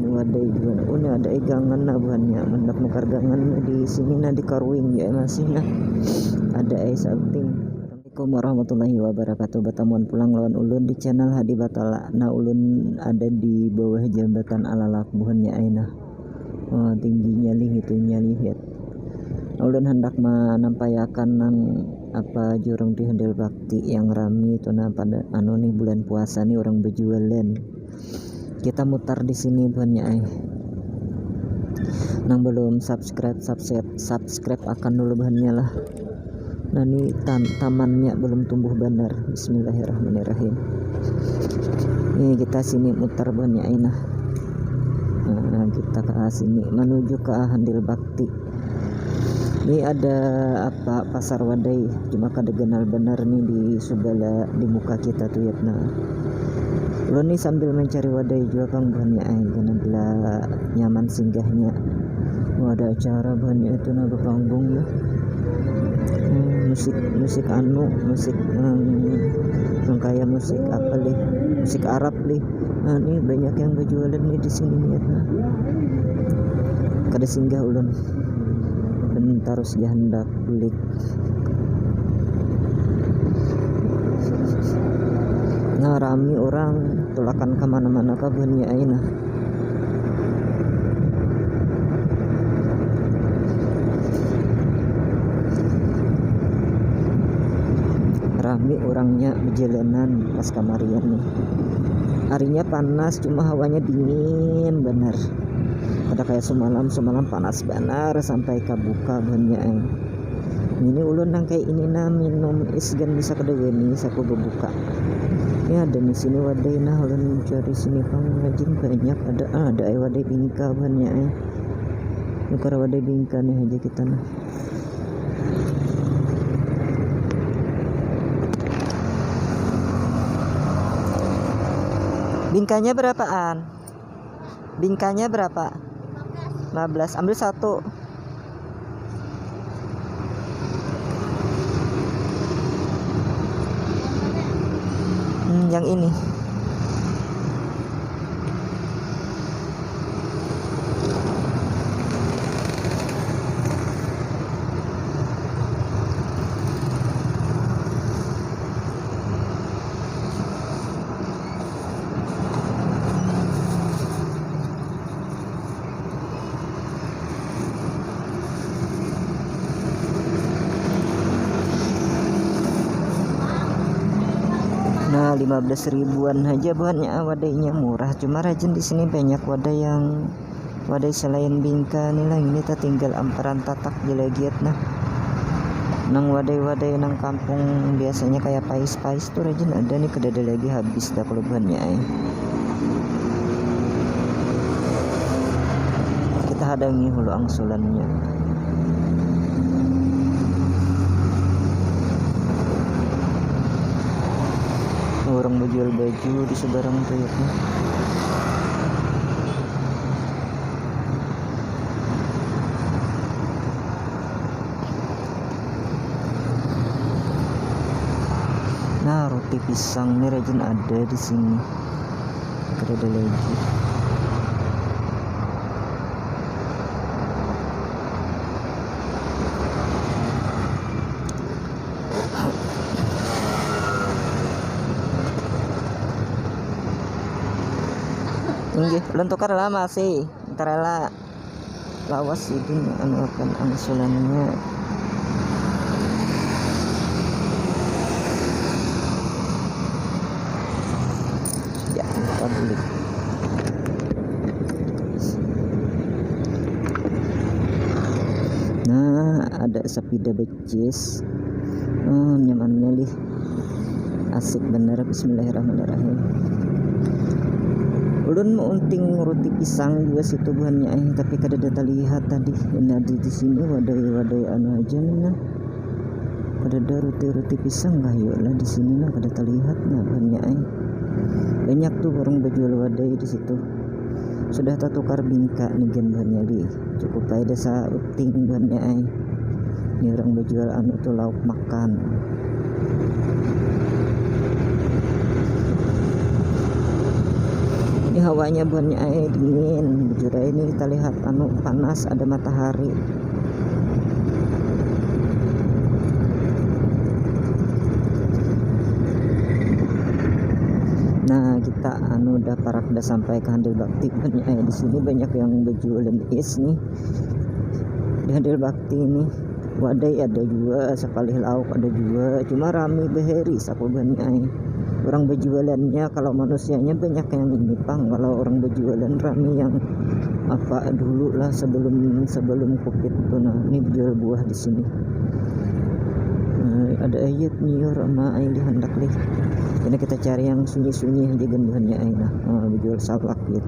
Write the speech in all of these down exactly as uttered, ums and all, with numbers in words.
Wadai juga. Oh, ini ada ai gangan nah buhannya. Mendak nukar gangan di sini nah, di Karuing ya masih nah. Ada ai sabting. Assalamualaikum warahmatullahi wabarakatuh. Batamuan pulang lawan ulun di channel Hadi Batala. Nah, ulun ada di bawah jambatan Alalak buhannya ai nah. Oh, tingginya lih itu nyalih ya. Ulun hendak manampayakan nang apa jurung di Handil Bakti yang rami itu nah pada anu nih bulan puasa nih orang bejualan. Kita mutar di sini buhannya ai. Nang belum subscribe, subscribe, subscribe akan dulu buhannya lah. Nah, ini tan- tamannya belum tumbuh benar. Bismillahirrahmanirrahim. Ini kita sini mutar buhannya ai nah. Nah, kita ke sini menuju ke Handil Bakti. Ini ada apa pasar wadai, cuma kada ganal benar nih di sebelah di muka kita tuh ya nah. Ulun nih sambil mencari wadai jua pang buhannya ai, karena bila nyaman singgahnya. Wah, ada acara buhannya itu nah bapanggung nah. Hmm, musik musik anu musik hmm, yang kayak musik apa lih, musik Arab lih. Nah, ini banyak yang berjualan nih di sini niat nah. Kada singgah ulun. Dan terus ya hendak bulik. Nah, rami orang tulakan kemana-mana kabuhannya ai nah. Rami orangnya berjalanan pas kamarian nih. Harinya panas, cuma hawanya dingin benar. Kada kayak semalam, semalam panas benar sampai kabuka banyak eh. Ini ulun nang kayak ini nah minum es gan bisa kada gani saku berbuka. Ini ada di sini wadai nah ulun cari sini pang rajin banyak ada ah, ada ai wadai bingka banyak eh. Nukar wadai bingka nih aja kita nah. Bingkanya berapaan? Bingkanya berapa? Lima belas. Ambil satu. Hmm, yang ini. Nah, lima belas ribuan aja buhannya wadainya murah. Cuma rajin di sini banyak wadai yang wadai selain bingka nih lah ini tertinggal amparan tatak jelagiat nah. Nang wadai-wadai nang kampung biasanya kayak pais-pais tuh rajin ada nih kedada lagi habis dah kalau buhannya eh. Kita hadangi hulu angsulannya. Orang menjual baju di seberang tuh ya. Nah, roti pisang ini rajin ada di sini. Kada ada lagi. Inggih, ulun tukar lah masih. Ntar lah. Lawas sidin anu akan angsulannya. Ya, kita beli. Nah, ada sepeda becis. Oh, nyamannya lih. Asik bener, bismillahirrahmanirrahim. Ulun meunting roti pisang juga situ buhannya eh, tapi kada ada terlihat tadi. Ini ada di sini wadai-wadai anu aja nih nah. Kada ada roti-roti pisang kah yuk lah di sini nah kada terlihat nah buhannya eh. Banyak tuh orang berjual wadai di situ. Sudah tertukar bingka nih gen buhannya lih. Cukup aja desa uting buhannya ai. Ini orang berjual anu tuh lauk makan. Ini hawanya buhannya ai dingin, bujur ai ini kita lihat anu panas, ada matahari. Nah, kita anu udah parak udah sampai ke Handil Bakti buhannya ai. Di sini banyak yang berjualan es nih di Handil Bakti ini. Wadai ada juga, sapalih lauk ada juga, cuma rami bahari saku buhannya ai. Orang berjualannya, kalau manusianya banyak yang ini pang, kalau orang berjualan rami yang apa dulu lah sebelum sebelum covid tuh. Nah, ini jual buah di sini. Nah, ada ayat nyiur ama ai dihandak lih. Karena kita cari yang sunyi-sunyi aja gan buhannya ai. Nah, oh, jual salak gitu.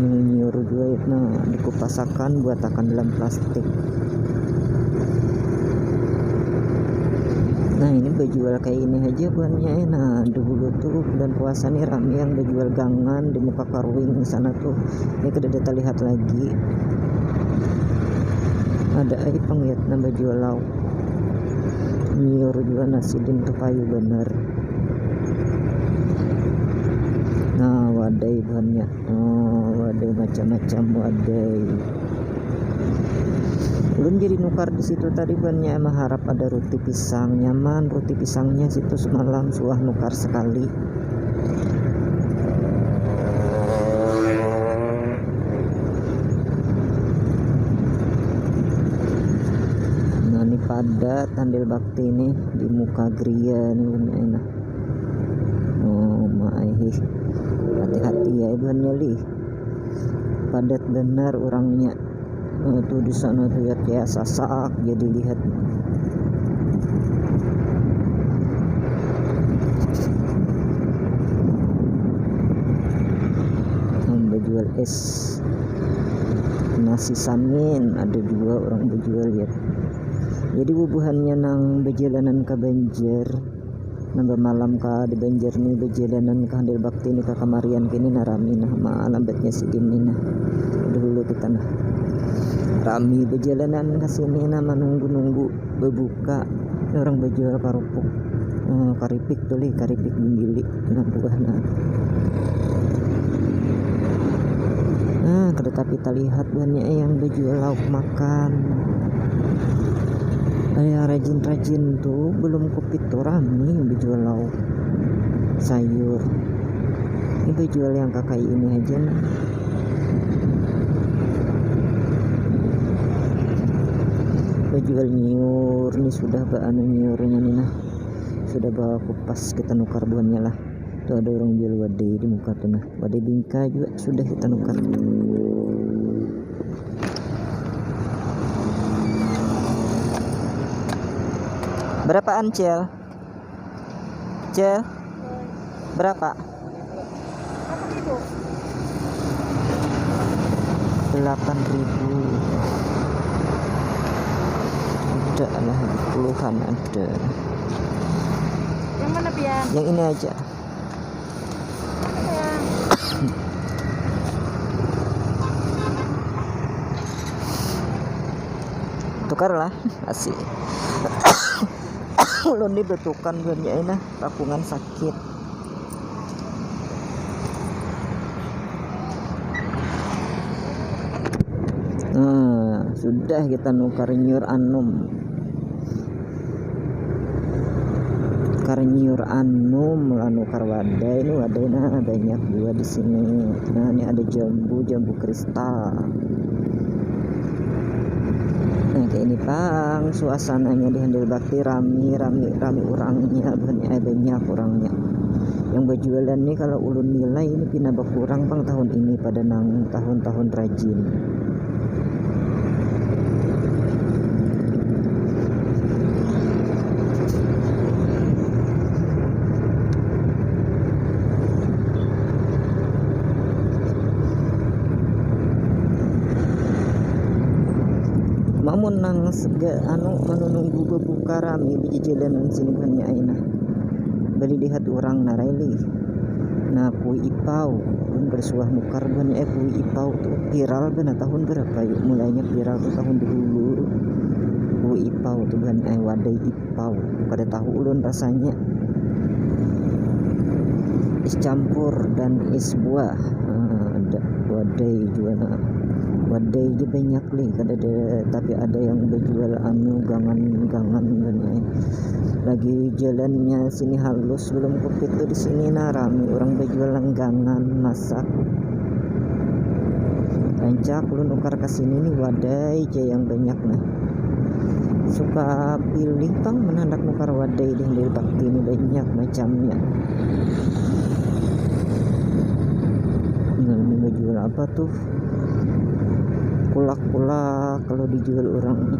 Nyiur jua ya, nah, dikupasakan buatakan dalam plastik. Nah, ini berjual kayak ini aja buhannya eh. Nah, dulu tuh bulan puasa nih rame yang berjual gangan di muka karuing sana tuh. Ini kada ada terlihat lagi. Ada aja penglihat nambah jual lauk. Nyiur juga nasi din tuh payu bener. Nah, wadai buhannya. Oh, wadai macam-macam wadai. Ulun jadi nukar di situ tadi buhannya, mengharap ada roti pisang. Nyaman roti pisangnya situ, semalam suah nukar sekali. Nah, ini padat Handil Bakti ini di muka geria ini buhannya enak. Oh, maaihi. Hati-hati ya buhannya lih. Padat benar orangnya. Oh, tuh di sana tuh ya, kayak sasak jadi lihat. Nambah jual es, nasi samin, ada dua orang berjual ya. Jadi bubuhannya nang berjalanan ke Banjar, nambah malam ka di Banjar ni, bejalanan ka Handil Bakti ni, ka kamarian kini nah rami nah, ma lambatnya sidin ni nah. Dahulu kita nah rami bejalanan ka sini nah, manunggu-nunggu bebuka. Ni orang bejual karupuk, eh, karipik tu lih, karipik bimbili nah buah nah. Nah, kada tapi talihat buhannya eh, yang bejual lauk makan. Nah, yang rajin-rajin tu belum covid tu rami bejual lauk, sayur. Ini bejual yang kakai ini aja nah. Bejual nyiur ni sudah ba anu nyiurnya ni nah. Sudah bawa kupas kita nukar buhannya lah. Tu ada orang jual wadai di muka tu nah. Wadai bingka juga sudah kita nukar. Berapaan, Cel? Cel? Berapa? Delapan ribu. Ada lah, puluhan ada. Yang mana, Pian? Yang ini aja. Tukar lah, asik. Ulun ni betukan buhannya ini, rakungan sakit. Nah, sudah kita nukar nyiur anum. Nukar nyiur anum lah, nukar wadai. Ini wadai nah banyak juga di sini. Nah, ini ada jambu, jambu kristal. Nah, kayak ini pang suasananya di Handil Bakti, rami, rami, rami orangnya, banyak, eh, banyak orangnya. Yang berjualan nih kalau ulun nilai ini pina berkurang pang tahun ini pada nang tahun-tahun rajin. Mamun nang sega anu menunggu berbuka rami bejejalanan sini buhannya aina. Beli lihat orang narai lih. Nah, kui ipau, ulun bersuah nukar buhannya eh, kui ipau tu viral bana tahun berapa yuk mulainya viral tu tahun dahulu. Kui ipau tu buhannya eh, wadai ipau, kada tahu ulun rasanya. Es campur dan es buah. Ah, ada wadai juga, nah. Wadai je banyak lih, kada ada, tapi ada yang bejual anu, gangan-gangan gini. Lagi jalannya sini halus, belum covid tu di sini, nah, rami orang bejual nang gangan masak. Rancak ulun nukar ke sini nih, wadai je yang banyak, nah. Suka pilih pang mun handak nukar wadai di Handil Bakti ni, banyak macamnya. Nah, ini bajual apa tuh? Kulak-kulak kalau dijual orang.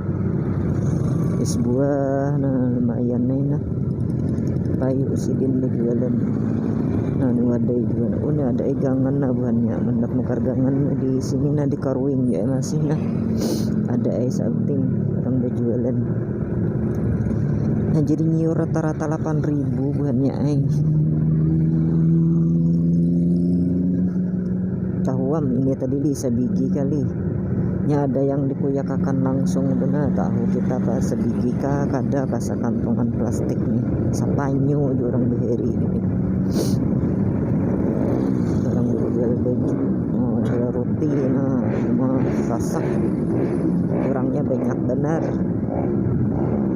Es buah, nah, lumayan nih, nah. Payu sidin bajualan. Nah, ini wadai juga. Oh, ini ada gangan, nah, buhannya. Handak nukar gangan di sini, nah, di Karuing ya masih, nah. Ada ai samping orang bajualan. Nah, jadi nyiur rata-rata lapan ribu buhannya ai. Tahuam ini tadi lih sabigi kali. Nya ada yang dikuyakakan langsung tu, nah, tahu kita kah sabigi kah, kada kah, sakantungan plastik nih. Sapanyu aja orang bahari ini. Orang berjual baju, oh, jual roti, nah, cuma sasak. Orangnya banyak benar.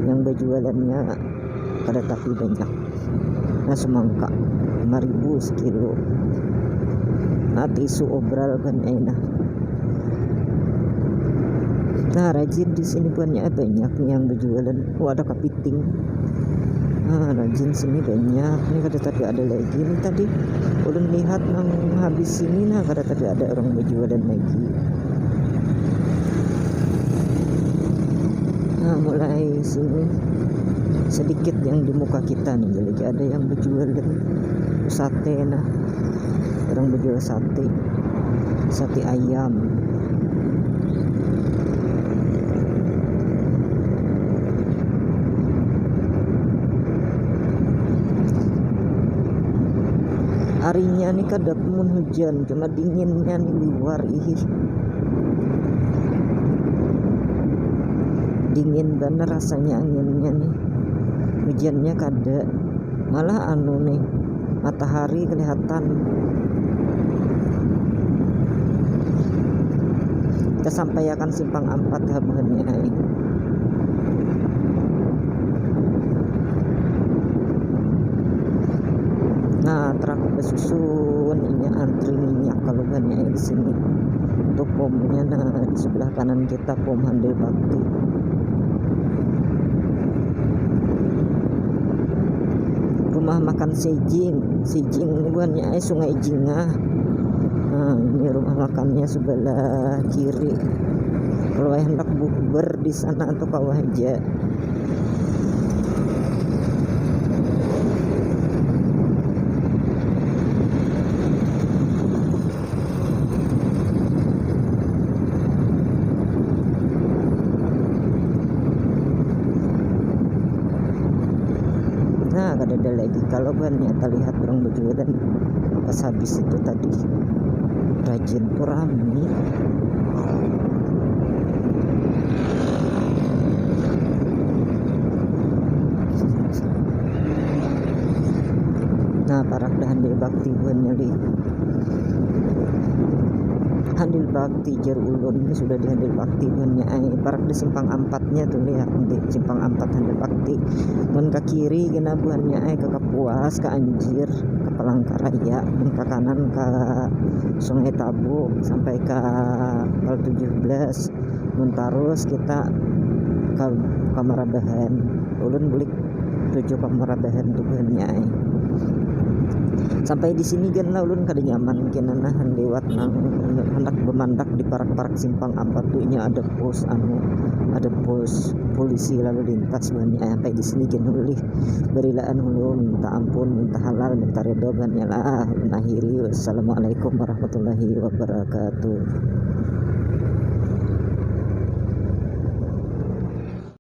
Yang berjualannya kada tapi banyak. Nah, semangka lima ribu sekilo. Nah, tisu obral kan enak. Nah, rajin di sini buhannya banyak yang berjualan. Oh, ada kapiting. Nah, rajin sini banyak. Ini kada tapi ada lagi. Ini tadi ulun lihat nang habis sini, nah, kada tapi ada orang berjualan lagi. Nah, mulai sini sedikit yang di muka kita nih, jadi ada yang berjualan sate, nah, orang berjual sate, sate ayam. Harinya nih kada mun hujan, cuma dinginnya nih luar, ih. Dingin bener rasanya anginnya nih. Hujannya kada. Malah anu nih, matahari kelihatan. Kita sampai akan simpang ampat ha buhannya ai. Nah, truk basusun ini antri minyak kalau buhannya ai di sini. Untuk pomnya, nah, di sebelah kanan kita pom Handil Bakti. Rumah makan Sejing. Sejing ini buhannya ai Sungai Jingah. Nah, ini rumah makannya sebelah kiri. Kalau ai hendak bukber di sana tuh kawa haja. Nah, kada ada lagi kalau buhannya talihat urang bajualan pas habis itu tadi. Rajin tu rami. Nah, parak dah Handil Bakti buhannya lih. Handil Bakti jar ulun, sudah di Handil Bakti buhannya ai. Parak di simpang ampatnya tu lih, di simpang ampat Handil Bakti. Mun ka kiri kena buhannya ai, ka Kapuas, ka Anjir, ka Palangkaraya. Mun ka kanan ka Sungai Tabu sampai ka Pal tujuh belas. Mun tarus kita ka, ka Marabahan. Ulun bulik tuju ka Marabahan tu buhannya ai. Sampai di sini gin lah ulun kada nyaman kena nahan liwat nang handak bamandak di parak-parak simpang ampat tu, inya ada pos anu, ada pos polisi lalu lintas buhannya ai. Sampai di sini gin ulih barilaan hulu minta ampun, minta halal, minta ridho buhannya lah. Ulun akhiri, wassalamualaikum warahmatullahi wabarakatuh.